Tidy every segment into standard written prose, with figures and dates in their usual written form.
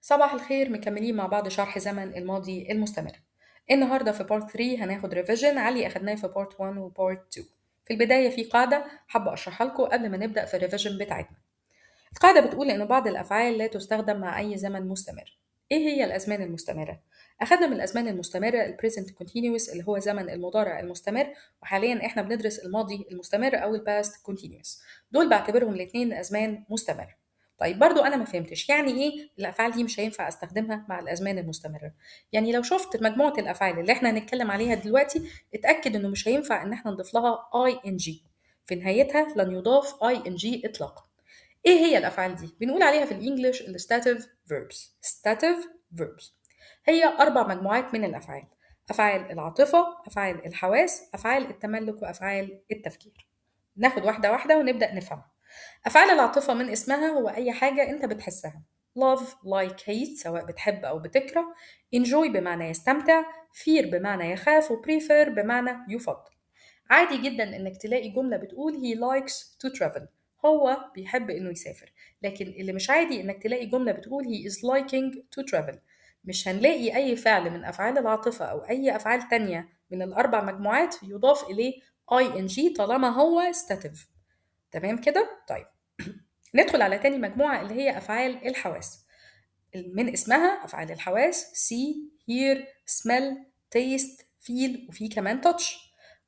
صباح الخير، مكملين مع بعض شرح زمن الماضي المستمر. النهارده في part 3 هناخد revision على اللي اخدناه في part 1 و part 2. في البداية في قاعدة حابة اشرحها لكم قبل ما نبدا في ال revision بتاعتنا. القاعدة بتقول ان بعض الافعال لا تستخدم مع اي زمن مستمر. ايه هي الازمان المستمرة؟ اخدنا من الازمان المستمرة ال present continuous اللي هو زمن المضارع المستمر، وحاليا احنا بندرس الماضي المستمر او ال past continuous. دول بعتبرهم الاثنين ازمان مستمرة. طيب برضو انا ما فهمتش يعني ايه الافعال دي مش هينفع استخدمها مع الازمان المستمرة. يعني لو شفت مجموعة الافعال اللي احنا هنتكلم عليها دلوقتي اتاكد انه مش هينفع ان احنا نضيف لها ing في نهايتها، لن يضاف ing اطلاقا. ايه هي الافعال دي؟ بنقول عليها في ال English ال stative verbs. stative verbs هي اربع مجموعات من الافعال: افعال العاطفة، افعال الحواس، افعال التملك، وافعال التفكير. ناخد واحدة واحدة ونبدا نفهمها. أفعال العاطفة من اسمها هو أي حاجة أنت بتحسها: love، like، hate سواء بتحب أو بتكره، enjoy بمعنى يستمتع، fear بمعنى يخاف، و prefer بمعنى يفضل. عادي جدا إنك تلاقي جملة بتقول he likes to travel، هو بيحب إنه يسافر، لكن اللي مش عادي إنك تلاقي جملة بتقول he is liking to travel. مش هنلاقي أي فعل من أفعال العاطفة أو أي أفعال تانية من الأربع مجموعات يضاف إليه ing طالما هو stative. تمام كده؟ طيب ندخل على تاني مجموعة اللي هي أفعال الحواس. من اسمها أفعال الحواس: see، hear، smell، taste، feel، وفي كمان touch.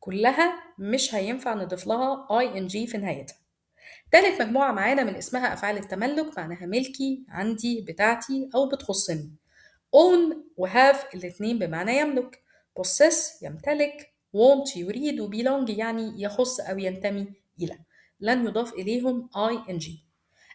كلها مش هينفع نضيف لها ing في نهايتها. تالت مجموعة معانا من اسمها أفعال التملك، معناها ملكي، عندي، بتاعتي، أو بتخصني. own و have الاتنين بمعنى يملك، possess يمتلك، want يريد، و belong يعني يخص أو ينتمي إلى، لن يضاف إليهم ing.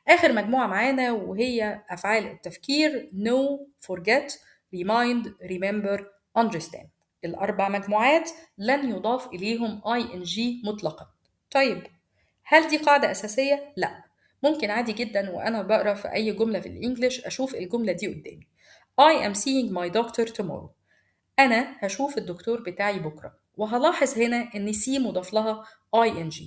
آخر مجموعة معانا وهي أفعال التفكير: know، forget، remind، remember، understand. الأربع مجموعات لن يضاف إليهم ing مطلقا. طيب هل دي قاعدة أساسية؟ لا، ممكن عادي جدا وأنا بقرأ في أي جملة في ال English أشوف الجملة دي قدامي: I am seeing my doctor tomorrow، أنا هشوف الدكتور بتاعي بكرة، وهلاحظ هنا إن see مضاف لها ing.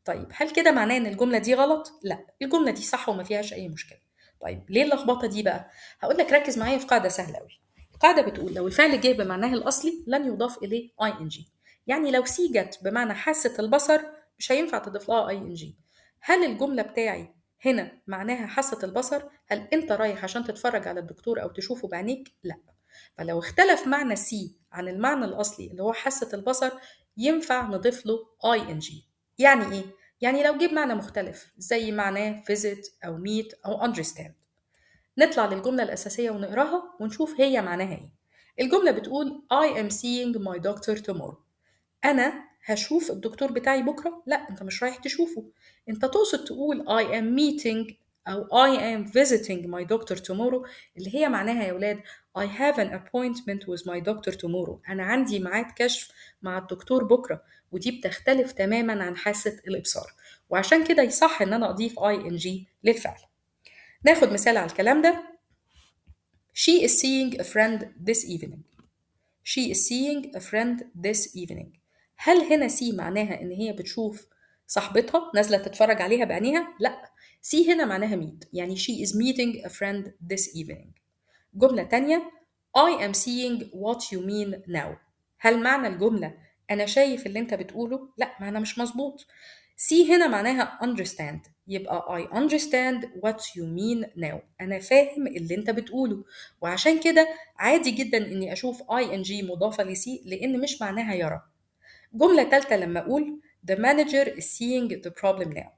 طيب هل كده معناه ان الجملة دي غلط؟ لا، الجملة دي صح وما فيهاش اي مشكلة. طيب ليه اللخبطة دي بقى؟ هقول لك ركز معايا في قاعدة سهلة قوي. القاعدة بتقول لو الفعل جه بمعناه الاصلي لن يضاف اليه ing. يعني لو see جت بمعنى حاسه البصر مش هينفع تضيف لها ing. هل الجملة بتاعي هنا معناها حاسه البصر؟ هل انت رايح عشان تتفرج على الدكتور او تشوفه بعينيك؟ لا. فلو اختلف معنى see عن المعنى الاصلي اللي هو حاسه البصر ينفع نضيف له ing. يعني ايه؟ يعني لو جيب معنى مختلف زي معناه visit أو meet أو understand. نطلع للجملة الأساسية ونقراها ونشوف هي معناها إيه. الجملة بتقول I am seeing my doctor tomorrow، أنا هشوف الدكتور بتاعي بكرة. لا، أنت مش رايح تشوفه، أنت تقصد تقول I am meeting أو I am visiting my doctor tomorrow، اللي هي معناها يا ولاد I have an appointment with my doctor tomorrow، أنا عندي ميعاد كشف مع الدكتور بكرة، ودي بتختلف تماما عن حاسة الإبصار، وعشان كده يصح إن أنا أضيف ing للفعل. ناخد مثال على الكلام ده: She is seeing a friend this evening. She is seeing a friend this evening. هل هنا see معناها إن هي بتشوف صاحبتها نازلة تتفرج عليها بعينيها؟ لا، see هنا معناها meet، يعني she is meeting a friend this evening. جملة تانية: I am seeing what you mean now. هل معنى الجملة أنا شايف اللي أنت بتقوله؟ لا، معنى مش مظبوط. see هنا معناها understand، يبقى I understand what you mean now، أنا فاهم اللي أنت بتقوله. وعشان كده عادي جدا إني أشوف ing مضافة ل see لأن مش معناها يرى. جملة تالتة لما أقول the manager is seeing the problem now،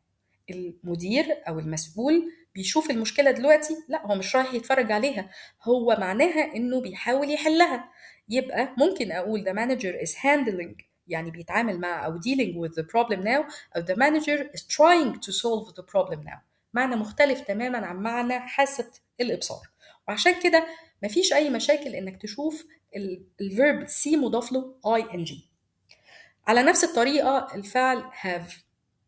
المدير أو المسؤول بيشوف المشكلة دلوقتي. لا، هو مش رايح يتفرج عليها، هو معناها إنه بيحاول يحلها. يبقى ممكن أقول the manager is handling يعني بيتعامل مع أو dealing with the problem now، أو the manager is trying to solve the problem now. معنى مختلف تماما عن معنى حاسة الإبصار، وعشان كده مفيش أي مشاكل إنك تشوف ال verb see مضاف له ing. على نفس الطريقة الفعل have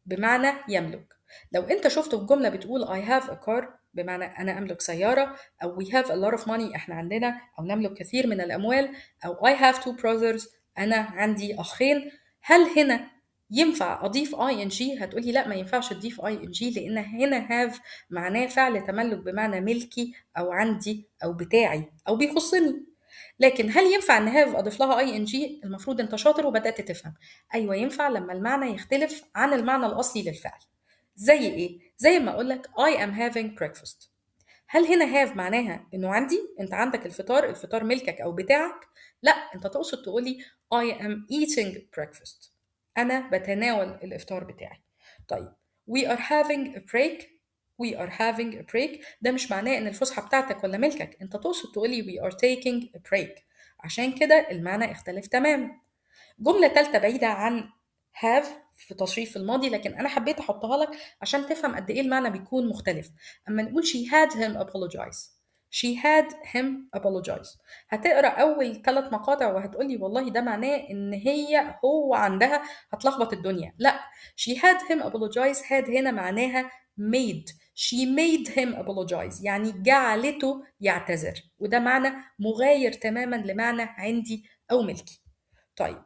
بمعنى يملك. لو أنت شفت في جملة بتقول I have a car بمعنى أنا أملك سيارة، أو we have a lot of money إحنا عندنا أو نملك كثير من الأموال، أو I have two brothers أنا عندي أخين، هل هنا ينفع اضيف ing؟ هتقولي لا ما ينفعش تضيف ing، لان هنا have معناه فعل تملك بمعنى ملكي او عندي او بتاعي او بيخصني. لكن هل ينفع ان have اضيف لها ing؟ المفروض انت شاطر وبدات تفهم. ايوه ينفع لما المعنى يختلف عن المعنى الاصلي للفعل. زي ايه؟ زي ما اقول لك I am having breakfast. هل هنا have معناها انه عندي؟ انت عندك الفطار، الفطار ملكك او بتاعك؟ لا، انت تقصد تقولي I am eating breakfast، انا بتناول الافطار بتاعي. طيب we are having a break، we are having a break ده مش معناه ان الفسحة بتاعتك ولا ملكك، انت تقصد تقولي we are taking a break، عشان كده المعنى اختلف تماما. جملة ثالثة بعيدة عن have في تصريف الماضي، لكن انا حبيت احطها لك عشان تفهم قد ايه المعنى بيكون مختلف. اما نقول she had him apologize، she had him apologize، هتقرا اول 3 مقاطع وهتقولي والله ده معناه ان هي هو عندها، هتلخبط الدنيا. لا، she had him apologize had هنا معناها made، she made him apologize يعني جعلته يعتذر، وده معنى مغاير تماما لمعنى عندي او ملكي. طيب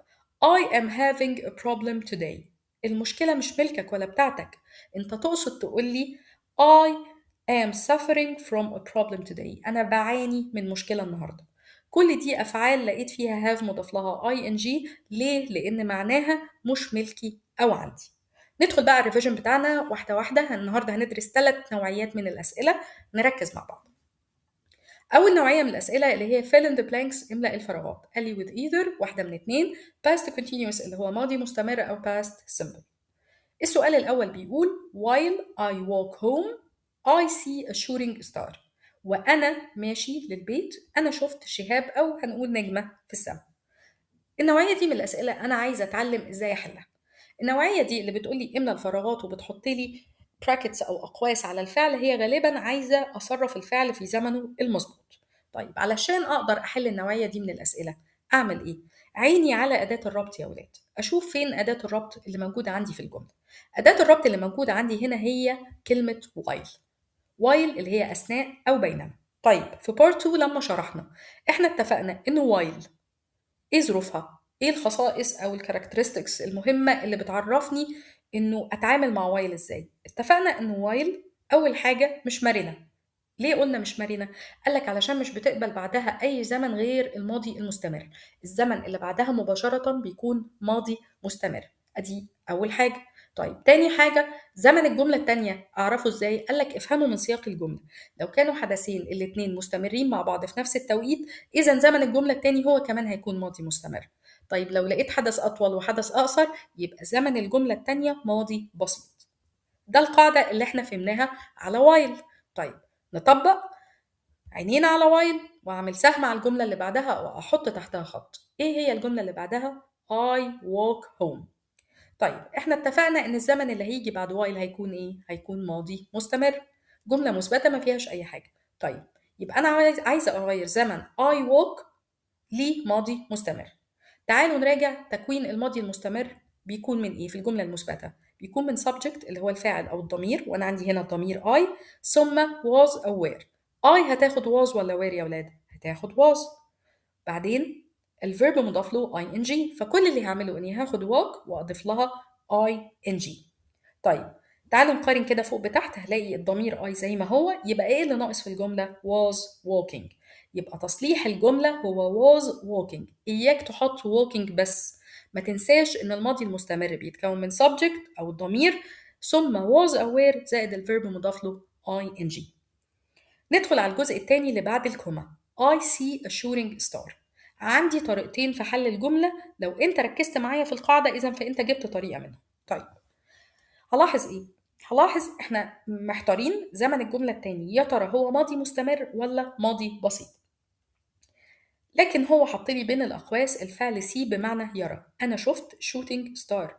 I am having a problem today، المشكلة مش ملكك ولا بتاعتك، انت تقصد تقولي I am suffering from a problem today، أنا بعاني من مشكلة النهاردة. كل دي أفعال لقيت فيها have مضاف لها ing، ليه؟ لأن معناها مش ملكي أو عندي. ندخل بقى على ال revision بتاعنا واحدة واحدة. النهاردة هندرس 3 نوعيات من الأسئلة، نركز مع بعض. أول نوعية من الأسئلة اللي هي fill in the blanks، املأ الفراغات. قال لي with either، واحدة من 2، past continuous اللي هو ماضي مستمر أو past simple. السؤال الأول بيقول while I walk home I see a shooting star، وأنا ماشي للبيت أنا شفت شهاب أو هنقول نجمة في السماء. النوعية دي من الأسئلة أنا عايزة أتعلم إزاي أحلها. النوعية دي اللي بتقولي املأ الفراغات وبتحط لي brackets أو أقواس على الفعل، هي غالبا عايزة أصرف الفعل في زمنه المظبوط. طيب علشان أقدر أحل النوعية دي من الأسئلة أعمل إيه؟ عيني على أداة الربط يا ولاد، أشوف فين أداة الربط اللي موجودة عندي في الجملة. أداة الربط اللي موجودة عندي هنا هي كلمة while، while اللي هي أثناء أو بينما. طيب في part 2 لما شرحنا إحنا اتفقنا إنه while إيه ظروفها؟ إيه الخصائص أو ال characteristics المهمة اللي بتعرفني إنه أتعامل مع while إزاي؟ اتفقنا إنه while أول حاجة مش مرنة. ليه قلنا مش مرنة؟ قالك علشان مش بتقبل بعدها أي زمن غير الماضي المستمر، الزمن اللي بعدها مباشرة بيكون ماضي مستمر، أدي أول حاجة. طيب تاني حاجة زمن الجملة التانية أعرفه إزاي؟ قالك افهمه من سياق الجملة، لو كانوا حدثين الاتنين مستمرين مع بعض في نفس التوقيت إذا زمن الجملة التاني هو كمان هيكون ماضي مستمر. طيب لو لقيت حدث أطول وحدث أقصر يبقى زمن الجملة التانية ماضي بسيط. ده القاعدة اللي احنا فهمناها على while. طيب نطبق عينينا على while وأعمل سهم على الجملة اللي بعدها وأحط تحتها خط. إيه هي الجملة اللي بعدها؟ I walk home. طيب احنا اتفقنا ان الزمن اللي هيجي بعد while هيكون ايه؟ هيكون ماضي مستمر، جملة مثبتة ما فيهاش اي حاجة. طيب يبقى انا عايزة اغير زمن I walk لماضي مستمر. تعالوا نراجع تكوين الماضي المستمر بيكون من ايه في الجملة المثبتة؟ بيكون من subject اللي هو الفاعل او الضمير، وانا عندي هنا الضمير I، ثم was او were. I هتاخد was ولا were يا ولاد؟ هتاخد was. بعدين ال verb مضاف له ing، فكل اللي هعمله اني هاخد walk واضيف لها ing. طيب تعالوا نقارن كده فوق بتحت، هلاقي الضمير I زي ما هو، يبقى ايه اللي ناقص في الجملة؟ was walking. يبقى تصليح الجملة هو was walking. إياك تحط walking بس، ما تنساش إن الماضي المستمر بيتكون من subject أو الضمير ثم was أو were زائد ال verb مضاف له ing. ندخل على الجزء الثاني اللي بعد ال comma، I see a shooting star. عندي طريقتين في حل الجملة، لو أنت ركزت معايا في القاعدة إذا فأنت جبت طريقة منهم. طيب هلاحظ إيه؟ هلاحظ إحنا محتارين زمن الجملة الثاني، يا ترى هو ماضي مستمر ولا ماضي بسيط؟ لكن هو حط لي بين الأقواس الفعل see بمعنى يرى. أنا شفت shooting star،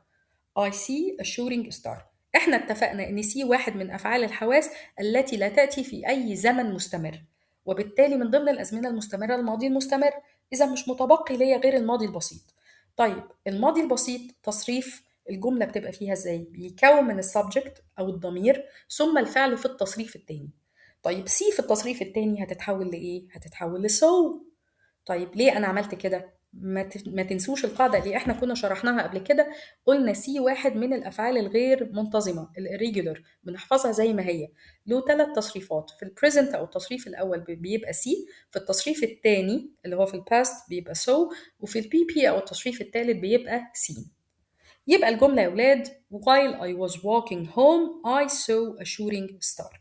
I see a shooting star. إحنا اتفقنا إن see واحد من أفعال الحواس التي لا تأتي في أي زمن مستمر، وبالتالي من ضمن الأزمنة المستمرة الماضي المستمر، إذا مش متبقي ليا غير الماضي البسيط. طيب الماضي البسيط تصريف الجملة بتبقى فيها إزاي؟ بيكون من ال subject أو الضمير ثم الفعل في التصريف الثاني. طيب see في التصريف الثاني هتتحول لإيه؟ هتتحول ل saw. طيب ليه أنا عملت كده؟ ما تنسوش القاعدة اللي احنا كنا شرحناها قبل كده، قلنا see واحد من الأفعال الغير منتظمة ال irregular، بنحفظها زي ما هي. له 3 تصريفات، في ال present أو التصريف الأول بيبقى see، في التصريف الثاني اللي هو في ال past بيبقى saw، وفي ال PP أو التصريف الثالث بيبقى seen. يبقى الجملة يا ولاد while I was walking home I saw a shooting star.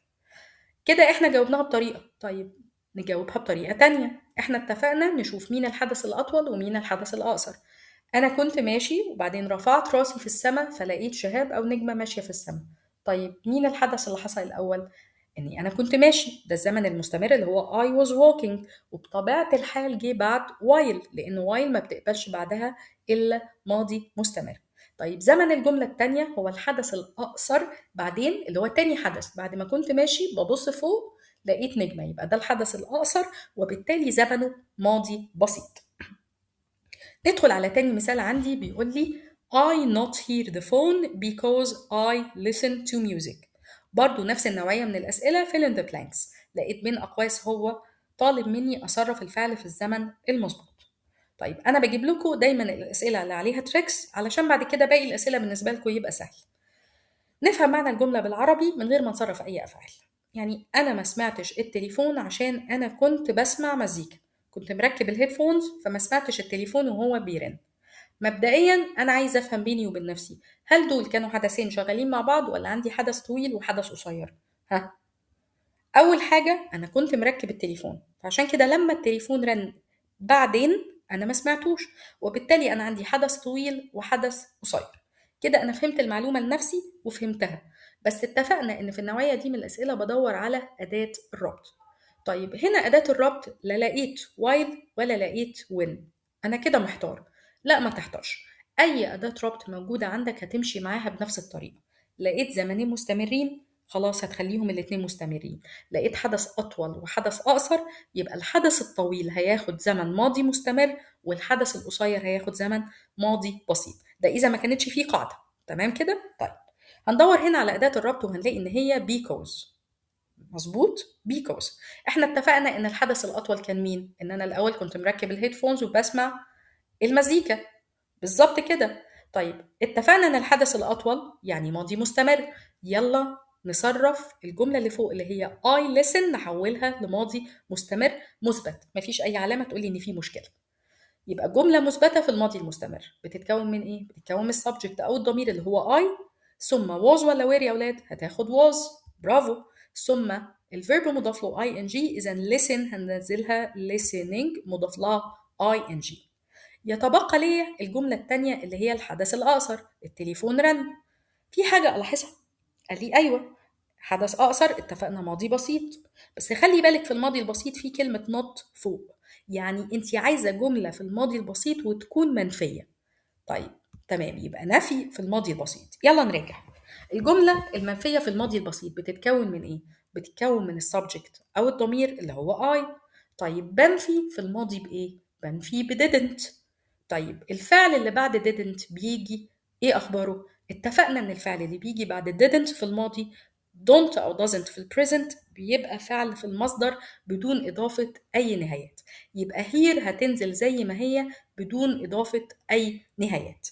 كده احنا جاوبناها بطريقة. طيب نجاوبها بطريقة تانية. احنا اتفقنا نشوف مين الحدث الأطول ومين الحدث الأقصر. أنا كنت ماشي وبعدين رفعت راسي في السماء فلقيت شهاب أو نجمة ماشية في السماء. طيب مين الحدث اللي حصل الأول؟ إني أنا كنت ماشي، ده الزمن المستمر اللي هو I was walking، وبطبيعة الحال جه بعد while، لأن while ما بتقبلش بعدها إلا ماضي مستمر. طيب زمن الجملة التانية هو الحدث الأقصر بعدين اللي هو تاني حدث، بعد ما كنت ماشي ببص فوق لقيت نجمة، يبقى ده الحدث الأقصر وبالتالي زمنه ماضي بسيط. ندخل على تاني مثال عندي بيقول لي I not hear the phone because I listen to music. برضو نفس النوعية من الأسئلة fill in the blanks. لقيت بين أقواس هو طالب مني أصرف الفعل في الزمن المظبوط. طيب أنا بجيب لكم دايما الأسئلة اللي عليها tricks علشان بعد كده باقي الأسئلة بالنسبة لكم يبقى سهل. نفهم معنى الجملة بالعربي من غير ما نصرف أي أفعال. يعني أنا ما سمعتش التليفون عشان أنا كنت بسمع مزيكا، كنت مركب ال headphones فما سمعتش التليفون وهو بيرن. مبدئيا أنا عايزة أفهم بيني وبين نفسي هل دول كانوا حدثين شغالين مع بعض ولا عندي حدث طويل وحدث قصير؟ ها، أول حاجة أنا كنت مركب التليفون، فعشان كده لما التليفون رن بعدين أنا ما سمعتوش، وبالتالي أنا عندي حدث طويل وحدث قصير. كده أنا فهمت المعلومة لنفسي وفهمتها، بس اتفقنا إن في النوعية دي من الأسئلة بدور على أداة الربط. طيب هنا أداة الربط لا لقيت while ولا لقيت when، أنا كده محتار. لا ما تحتارش، أي أداة ربط موجودة عندك هتمشي معاها بنفس الطريقة. لقيت زمنين مستمرين خلاص هتخليهم الاتنين مستمرين. لقيت حدث أطول وحدث أقصر يبقى الحدث الطويل هياخد زمن ماضي مستمر والحدث القصير هياخد زمن ماضي بسيط. ده إذا ما كانتش فيه قاعدة. تمام كده؟ طيب هندور هنا على أداة الربط وهنلاقي إن هي because. مظبوط؟ because. إحنا اتفقنا إن الحدث الأطول كان مين؟ إن أنا الأول كنت مركب ال headphones وبسمع المزيكا. بالظبط كده. طيب اتفقنا إن الحدث الأطول يعني ماضي مستمر، يلا نصرف الجملة اللي فوق اللي هي I listen نحولها لماضي مستمر مثبت، مفيش أي علامة تقولي إن في مشكلة. يبقى جملة مثبتة في الماضي المستمر بتتكون من إيه؟ بتتكون من ال subject أو الضمير اللي هو I، ثم was ولا were يا أولاد؟ هتاخد was، برافو، ثم ال verb مضاف له ing، إذا listen هننزلها listening مضاف لها ing. يتبقى لي الجملة التانية اللي هي الحدث الأقصر، التليفون رن. في حاجة ألاحظها؟ قال لي أيوة حدث أقصر، اتفقنا ماضي بسيط، بس خلي بالك في الماضي البسيط في كلمة not فوق، يعني أنت عايزة جملة في الماضي البسيط وتكون منفية. طيب تمام، يبقى نفي في الماضي البسيط. يلا نراجع الجملة المنفية في الماضي البسيط بتتكون من إيه؟ بتتكون من ال subject أو الضمير اللي هو I. طيب بنفي في الماضي بإيه؟ بنفي ب didn't. طيب الفعل اللي بعد didn't بيجي إيه أخباره؟ اتفقنا إن الفعل اللي بيجي بعد didn't في الماضي don't أو doesn't في ال present بيبقى فعل في المصدر بدون إضافة أي نهايات، يبقى hear هتنزل زي ما هي بدون إضافة أي نهايات.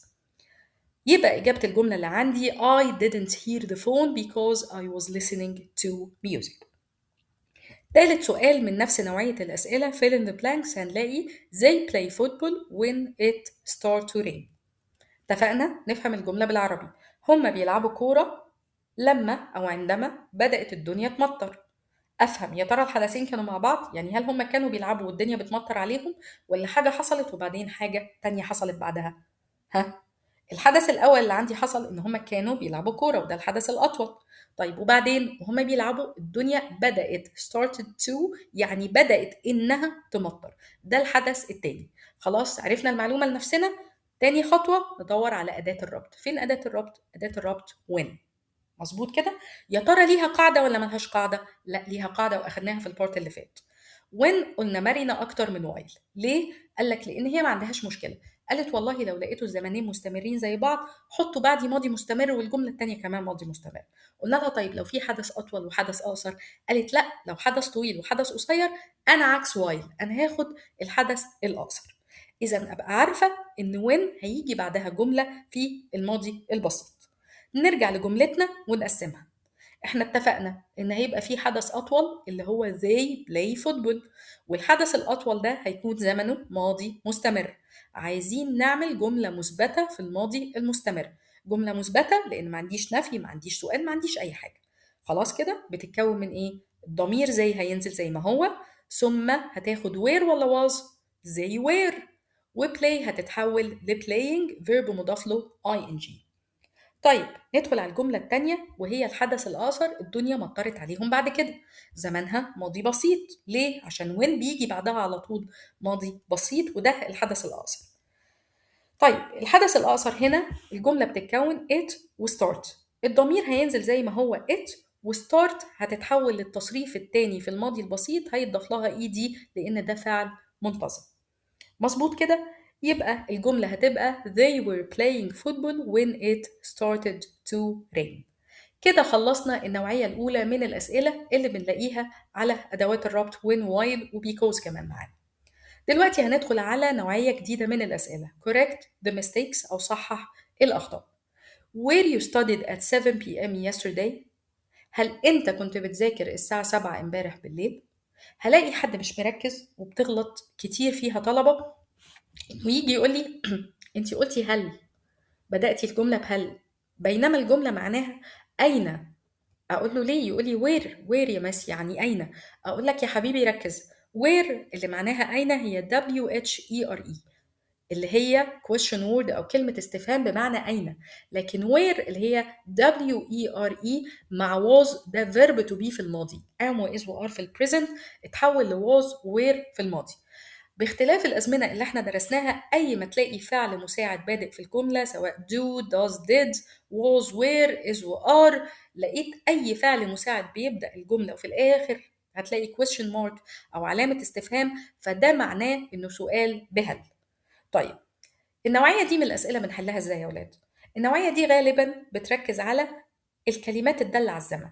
يبقى إجابة الجملة اللي عندي I didn't hear the phone because I was listening to music. تالت سؤال من نفس نوعية الأسئلة fill in the blanks، هنلاقي they play football when it start to rain. اتفقنا نفهم الجملة بالعربي، هما بيلعبوا كورة لما أو عندما بدأت الدنيا تمطر. أفهم يا ترى الحدثين كانوا مع بعض؟ يعني هل هما كانوا بيلعبوا والدنيا بتمطر عليهم ولا حاجة حصلت وبعدين حاجة تانية حصلت بعدها؟ ها، الحدث الأول اللي عندي حصل إن هما كانوا بيلعبوا كورة وده الحدث الأطول. طيب وبعدين وهما بيلعبوا الدنيا بدأت started to، يعني بدأت إنها تمطر، ده الحدث التاني. خلاص عرفنا المعلومة لنفسنا. تاني خطوة ندور على أداة الربط. فين أداة الربط؟ أداة الربط when. مظبوط كده؟ يا ترى ليها قاعدة ولا ملهاش قاعدة؟ لا ليها قاعدة وأخدناها في ال part اللي فات. when قلنا مرنة أكتر من while. ليه؟ قال لك لأن هي ما عندهاش مشكلة. قالت والله لو لقيتوا الزمنين مستمرين زي بعض حطوا بعدي ماضي مستمر والجملة التانية كمان ماضي مستمر. قلنا لها طيب لو في حدث أطول وحدث أقصر؟ قالت لا، لو حدث طويل وحدث قصير أنا عكس while، أنا هاخد الحدث الأقصر. إذا أبقى عارفة إن when هيجي بعدها جملة في الماضي البسيط. نرجع لجملتنا ونقسمها. احنا اتفقنا ان هيبقى في حدث اطول اللي هو they play football، والحدث الاطول ده هيكون زمنه ماضي مستمر. عايزين نعمل جملة مثبتة في الماضي المستمر. جملة مثبتة لان ما عنديش نفي، ما عنديش سؤال، ما عنديش اي حاجة. خلاص كده بتتكون من ايه؟ الضمير they هينزل زي ما هو، ثم هتاخد were ولا was؟ they were، و play هتتحول ل playing verb مضاف له ing. طيب ندخل على الجملة التانية وهي الحدث الأقصر، الدنيا مطرت عليهم بعد كده، زمنها ماضي بسيط. ليه؟ عشان when بيجي بعدها على طول ماضي بسيط، وده الحدث الأقصر. طيب الحدث الأقصر هنا الجملة بتتكون it و start، الضمير هينزل زي ما هو it، و start هتتحول للتصريف التاني في الماضي البسيط، هيتضاف لها ed لأن ده فعل منتظم. مظبوط كده؟ يبقى الجملة هتبقى they were playing football when it started to rain. كده خلصنا النوعية الأولى من الأسئلة اللي بنلاقيها على أدوات الربط when while و because كمان معانا. دلوقتي هندخل على نوعية جديدة من الأسئلة correct the mistakes أو صحح الأخطاء. Were you studied at 7 p.m. yesterday؟ هل أنت كنت بتذاكر الساعة 7 امبارح بالليل؟ هلاقي حد مش مركز وبتغلط كتير فيها طلبة، ويجي يقول لي انت قلتي هل، بدأتي الجملة بهل، بينما الجملة معناها أين. أقول له ليه؟ يقول لي where، where يا مس يعني أين. أقول لك يا حبيبي ركز، where اللي معناها أين هي W H E R E اللي هي question word أو كلمة استفهام بمعنى أين، لكن were اللي هي W E R E مع was ده verb to be في الماضي، am و is و are في ال present اتحول ل was were في الماضي. باختلاف الأزمنة اللي احنا درسناها، أي ما تلاقي فعل مساعد بادئ في الجملة سواء do, does, did, was, were, is و are، لقيت أي فعل مساعد بيبدأ الجملة وفي الآخر هتلاقي question mark أو علامة استفهام، فده معناه إنه سؤال بهل. طيب النوعية دي من الأسئلة بنحلها إزاي يا أولاد؟ النوعية دي غالبا بتركز على الكلمات الدالة على الزمن،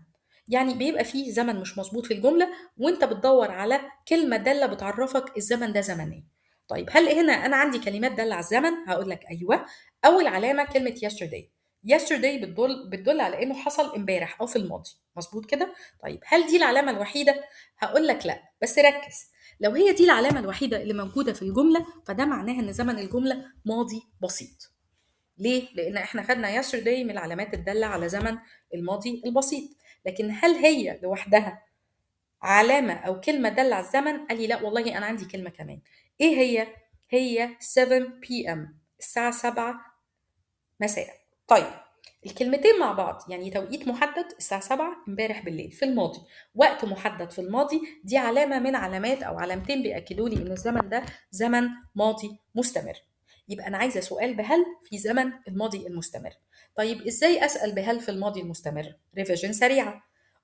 يعني بيبقى فيه زمن مش مظبوط في الجملة وانت بتدور على كلمة دالة بتعرفك الزمن ده زمن ايه. طيب هل هنا انا عندي كلمات دالة على الزمن؟ هقول لك ايوه. اول علامة كلمة yesterday. yesterday بتدل على انه حصل امبارح او في الماضي، مظبوط كده؟ طيب هل دي العلامة الوحيدة؟ هقول لك لا، بس ركز، لو هي دي العلامة الوحيدة اللي موجودة في الجملة فده معناها ان زمن الجملة ماضي بسيط. ليه؟ لأن احنا خدنا yesterday من العلامات الدالة على زمن الماضي البسيط، لكن هل هي لوحدها علامة أو كلمة دالة على الزمن؟ قال لي لا والله أنا عندي كلمة كمان. إيه هي؟ هي 7 p.m. الساعة 7 مساء. طيب الكلمتين مع بعض يعني توقيت محدد الساعة 7 امبارح بالليل في الماضي، وقت محدد في الماضي، دي علامة من علامات أو علامتين بيأكدوا لي إن الزمن ده زمن ماضي مستمر. يبقى أنا عايزة سؤال بهل في زمن الماضي المستمر. طيب إزاي أسأل بهل في الماضي المستمر؟ revision سريعة.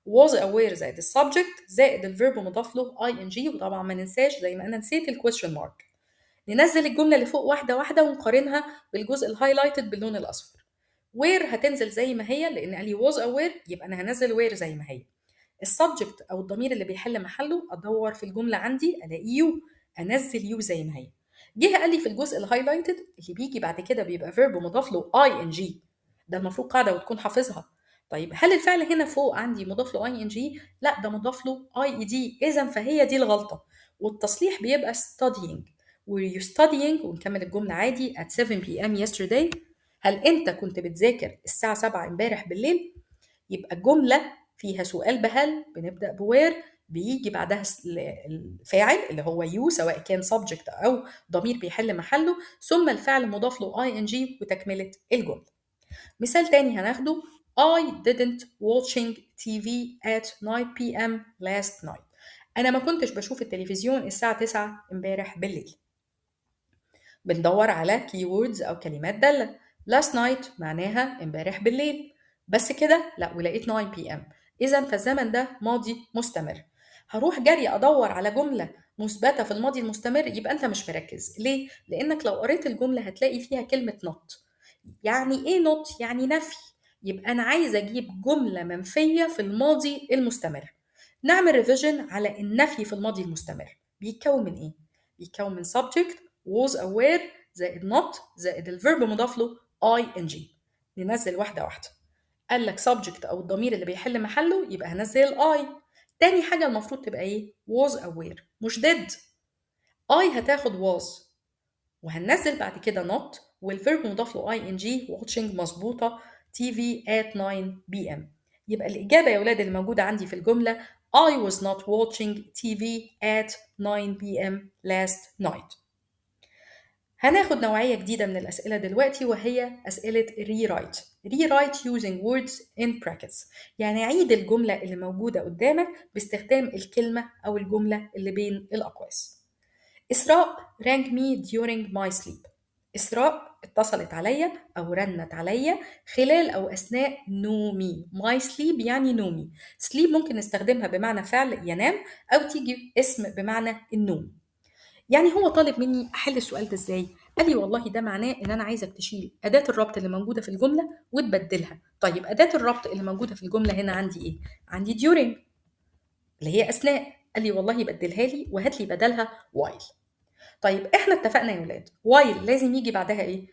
was أو were زائد ال subject زائد ال verb مضاف له ing، وطبعا ما ننساش زي ما أنا نسيت ال question mark. ننزل الجملة اللي فوق واحدة واحدة ونقارنها بالجزء ال highlighted باللون الأصفر. were هتنزل زي ما هي لأن قال لي was أو were، يبقى أنا هنزل were زي ما هي. ال subject أو الضمير اللي بيحل محله أدور في الجملة عندي ألاقي you، أنزل you زي ما هي. جه قال لي في الجزء ال highlighted اللي بيجي بعد كده بيبقى verb مضاف له ing، ده المفروض قاعدة وتكون حافظها. طيب هل الفعل هنا فوق عندي مضاف له ing؟ لا، ده مضاف له ied، اذا فهي دي الغلطة. والتصليح بيبقى studying. were you studying ونكمل الجملة عادي at 7 p.m. yesterday. هل انت كنت بتذاكر الساعة 7 امبارح بالليل؟ يبقى الجملة فيها سؤال بهل، بنبدا ب were، بيجي بعدها الفاعل اللي هو you سواء كان subject أو ضمير بيحل محله، ثم الفعل مضاف له ing وتكملة الجملة. مثال تاني هناخده I didn't watching TV at 9 p.m. last night. أنا ما كنتش بشوف التلفزيون الساعة 9 امبارح بالليل. بندور على keywords أو كلمات دالة. last night معناها امبارح بالليل، بس كده؟ لا، ولقيت 9 p.m. إذا فالزمن ده ماضي مستمر. هروح جري أدور على جملة مثبتة في الماضي المستمر، يبقى أنت مش مركز. ليه؟ لأنك لو قريت الجملة هتلاقي فيها كلمة not. يعني إيه not؟ يعني نفي. يبقى أنا عايزة أجيب جملة منفية في الماضي المستمر. نعمل revision على النفي في الماضي المستمر. بيتكون من إيه؟ بيتكون من subject was أو were زائد not زائد ال verb مضاف له ing. ننزل واحدة واحدة. قال لك subject أو الضمير اللي بيحل محله، يبقى هنزل ال I. تاني حاجة المفروض تبقى إيه؟ was أو were، مش did. I هتاخد was وهننزل بعد كده not وال verb مضاف له ing watching مظبوطة TV at 9 p.m. يبقى الإجابة يا ولاد اللي موجودة عندي في الجملة I was not watching TV at 9 p.m. last night. هناخد نوعية جديدة من الأسئلة دلوقتي، وهي أسئلة rewrite. rewrite using words in brackets، يعني عيد الجملة اللي موجودة قدامك باستخدام الكلمة أو الجملة اللي بين الأقواس. إسراء rang me during my sleep. إسراء اتصلت عليا أو رنت عليا خلال أو أثناء نومي. my sleep يعني نومي. sleep ممكن نستخدمها بمعنى فعل ينام، أو تيجي اسم بمعنى النوم. يعني هو طالب مني أحل السؤال ده إزاي؟ قال لي والله ده معناه إن أنا عايزك تشيل أداة الربط اللي موجودة في الجملة وتبدلها. طيب أداة الربط اللي موجودة في الجملة هنا عندي إيه؟ عندي during اللي هي أثناء. قال لي والله بدلها لي وهات لي بدلها while. طيب احنا اتفقنا يا ولاد while لازم يجي بعدها ايه؟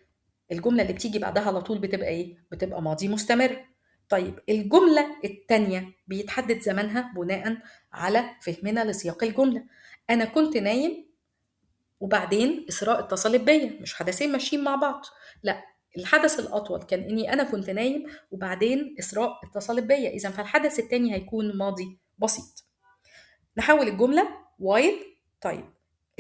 الجملة اللي بتيجي بعدها على طول بتبقى ايه؟ بتبقى ماضي مستمر. طيب الجملة التانية بيتحدد زمنها بناء على فهمنا لسياق الجملة. أنا كنت نايم وبعدين إسراء اتصلت بيا، مش حدثين ماشيين مع بعض، لا الحدث الأطول كان إني أنا كنت نايم وبعدين إسراء اتصلت بيا، إذا فالحدث التاني هيكون ماضي بسيط. نحول الجملة while. طيب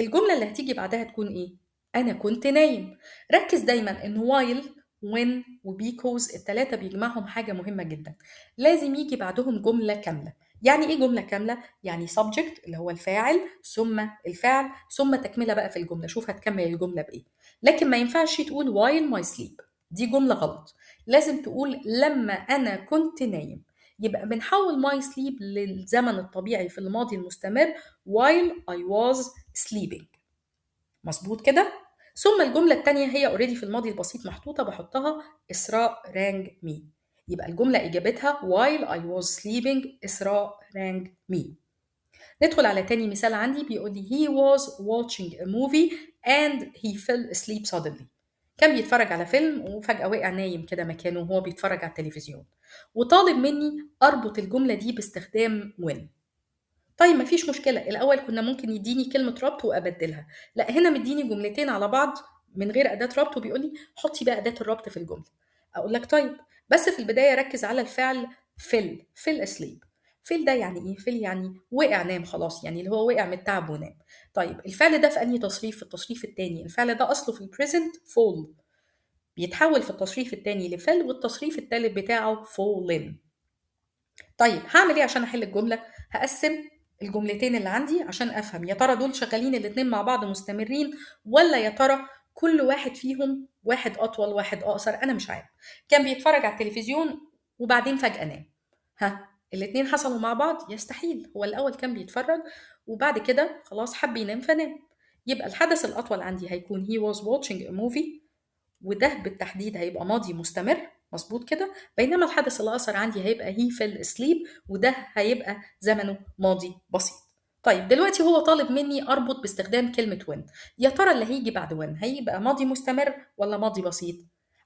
الجملة اللي هتيجي بعدها تكون إيه؟ أنا كنت نايم. ركز دايما إن while when و because التلاتة بيجمعهم حاجة مهمة جدا، لازم يجي بعدهم جملة كاملة. يعني إيه جملة كاملة؟ يعني subject اللي هو الفاعل ثم الفعل ثم تكملة بقى في الجملة، شوف هتكمل الجملة بإيه. لكن ما ينفعش تقول while my sleep، دي جملة غلط، لازم تقول لما أنا كنت نايم. يبقى بنحول my sleep للزمن الطبيعي في الماضي المستمر while I was sleeping. مظبوط كده؟ ثم الجملة التانية هي already في الماضي البسيط محطوطة، بحطها إسراء rang me. يبقى الجملة إجابتها while I was sleeping إسراء rang me. ندخل على تاني مثال عندي، بيقول لي he was watching a movie and he fell asleep suddenly. كان بيتفرج على فيلم وفجأة وقع نايم كده مكانه وهو بيتفرج على التلفزيون، وطالب مني أربط الجملة دي باستخدام when. طيب مفيش مشكلة، الأول كنا ممكن يديني كلمة ربط وأبدلها، لا هنا مديني جملتين على بعض من غير أداة ربط وبيقول لي حطي بقى أداة الربط في الجملة. أقول لك طيب، بس في البداية ركز على الفعل fell، fell asleep. fell ده يعني إيه؟ fell يعني وقع نام خلاص، يعني اللي هو وقع من التعب ونام. طيب الفعل ده في أنهي تصريف؟ في التصريف الثاني. الفعل ده أصله في ال present fall، بيتحول في التصريف الثاني ل fell، والتصريف الثالث بتاعه fallen. طيب هعمل إيه عشان أحل الجملة؟ هقسم الجملتين اللي عندي عشان أفهم يا ترى دول شغالين الاتنين مع بعض مستمرين، ولا يا ترى كل واحد فيهم واحد أطول واحد أقصر، أنا مش عارف. كان بيتفرج على التلفزيون وبعدين فجأة نام، ها الاتنين حصلوا مع بعض؟ يستحيل، هو الأول كان بيتفرج وبعد كده خلاص حب ينام فنام. يبقى الحدث الأطول عندي هيكون he was watching a movie، وده بالتحديد هيبقى ماضي مستمر، مظبوط كده. بينما الحدث الأقصر عندي هيبقى he fell asleep، وده هيبقى زمنه ماضي بسيط. طيب دلوقتي هو طالب مني أربط باستخدام كلمة when، يا ترى اللي هيجي بعد when هيبقى ماضي مستمر ولا ماضي بسيط؟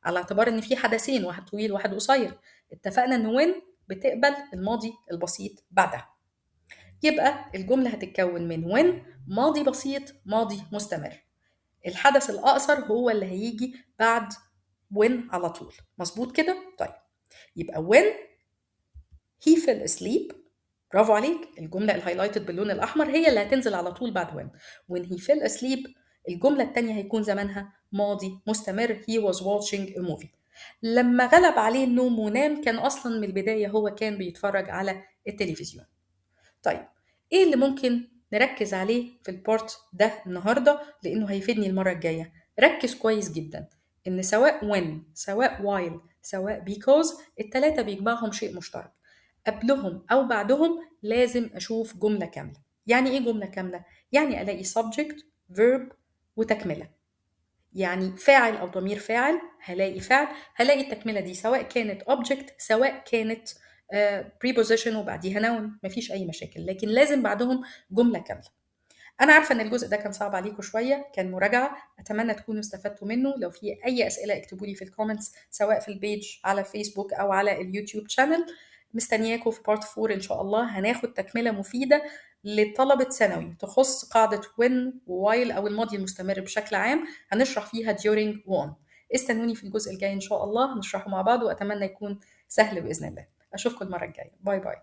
على اعتبار إن في حدثين، واحد طويل واحد قصير. اتفقنا إن when بتقبل الماضي البسيط بعدها، يبقى الجملة هتتكون من when ماضي بسيط ماضي مستمر. الحدث الأقصر هو اللي هيجي بعد when على طول، مظبوط كده؟ طيب يبقى when he fell asleep، برافو عليك، الجملة ال highlighted باللون الأحمر هي اللي هتنزل على طول بعد when. when he fell asleep الجملة التانية هيكون زمنها ماضي مستمر he was watching a movie. لما غلب عليه النوم ونام كان أصلا من البداية هو كان بيتفرج على التلفزيون. طيب إيه اللي ممكن نركز عليه في ال part ده النهاردة لأنه هيفيدني المرة الجاية؟ ركز كويس جدا إن سواء when سواء while سواء because التلاتة بيجمعهم شيء مشترك، قبلهم أو بعدهم لازم أشوف جملة كاملة. يعني إيه جملة كاملة؟ يعني ألاقي subject verb وتكملة، يعني فاعل أو ضمير فاعل، هلاقي فعل، هلاقي التكملة دي سواء كانت object سواء كانت preposition وبعديها noun، مفيش أي مشاكل، لكن لازم بعدهم جملة كاملة. أنا عارفة إن الجزء ده كان صعب عليكم شوية، كان مراجعة، أتمنى تكونوا استفدتوا منه. لو في أي أسئلة اكتبوا لي في ال comments سواء في ال page على فيسبوك أو على اليوتيوب channel. مستنياكم في part 4 إن شاء الله، هناخد تكملة مفيدة لطلبة ثانوي تخص قاعدة when و while أو الماضي المستمر بشكل عام، هنشرح فيها during و on. استنوني في الجزء الجاي إن شاء الله هنشرحه مع بعض، وأتمنى يكون سهل بإذن الله. أشوفكم المرة الجاية، bye bye.